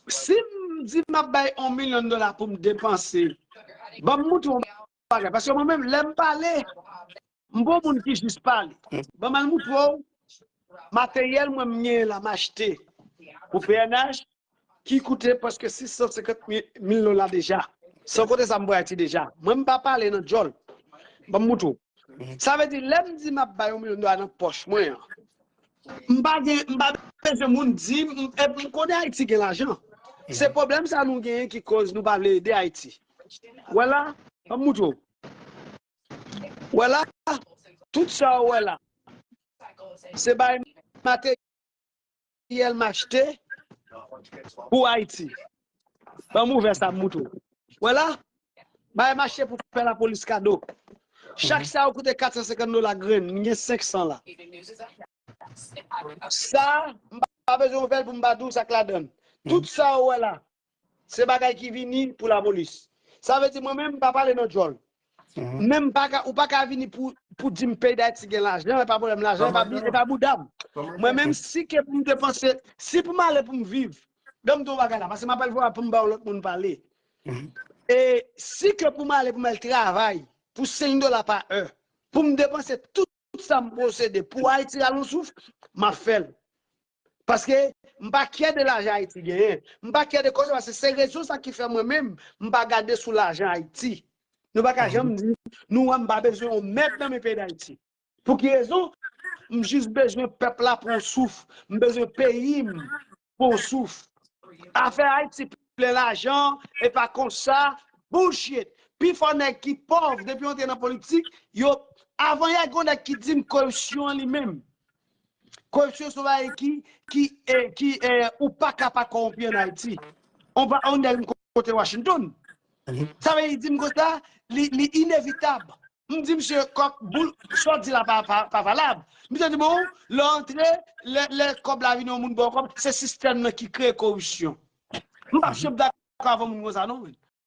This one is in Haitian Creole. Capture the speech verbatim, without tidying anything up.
Si m di m ap bay yon milyon dola pou m depanse, ban m moutre w yon bagay. Paske mwen menm, lè m pale, m pa yon moun ki jis pale. Ban m al moutre w materyèl mwen m genyen la, m achte pou P N H, ki koute prèske sis san senkant mil dola deja. San konte sa m voye Ayiti deja. Mwen, m pa pale nan djòl. Ban m moutre w. Sa vle di, lè m di m ap bay yon milyon dola nan pòch mwen an, m pa gen, m pa bezwen moun di m, m, e m konnen Ayiti gen lajan. Se pwoblèm sa nou genyen ki koz nou pa vle ede Ayiti. Wè la, ban m moutre w. Wè la, tout sa w wè la, se bay materyèl m achte pou Ayiti. Ban m ouvè sa m moutre w. Wè la, bay m achte pou fè lapolis kado. Chak sa yo koute kat san senkant dola grenn, m gen senk san la. Sa, m pa bezwen ouvè l pou m pa di w sa k ladan l. Tout sa yo wè la, se bagay ki vini pou lapolis. Sa vle di mwen menm, m pa pale nan djòl. Men m pa ka, ou pa ka vini pou, pou di m peyi Dayiti gen lajan, e pa pwoblèm lajan, e pa bi-, e pa bouda m. Mwen menm, si ke pou m depanse, si pou m ale pou m viv, ban m di w bagay la, paske m ap al vwa pou m ba yon lòt moun pale. E si ke pou m ale pou m al travay pou senk dola pa è, pou m depanse tout sa m posede pou Ayiti al yon souf, m ap fè l. Paske m pa kyè de lajan Ayiti genyen. M pa kyè de koze, paske se rezon sa ki fè mwen menm, m pa gade sou lajan Ayiti. Nou pa ka janm di, nou wè m pa bezwen yon mèd nan men peyi Dayiti. Pou ki rezon? M jis bezwen pèp la pran yon souf. M bezwen peyi m pran yon souf. Afè Ayiti plen lajan, e pa konsa, bullshit. Pifò nèg ki pòv, depi yo te nan politik, yo, avan yè, gen yon nèg ki di m koripsyon an li menm. Koripsyon se yon bagay ki, ki, eh, ki, eh, ou pa ka pa kòwonpi ann Ayiti. On pa, on nèg m kote Washington. Sa vle di m konsa, li, li inevitab. M di misye, kòb, boul, sa w di la pa, pa, pa valab. Misye di, bon, lè w antre, lè, lè kòb la vini, yon moun ba w kòb, se sistèm nan ki kreye koripsyon. M p ap janm dakò avè moun konsa, non, men.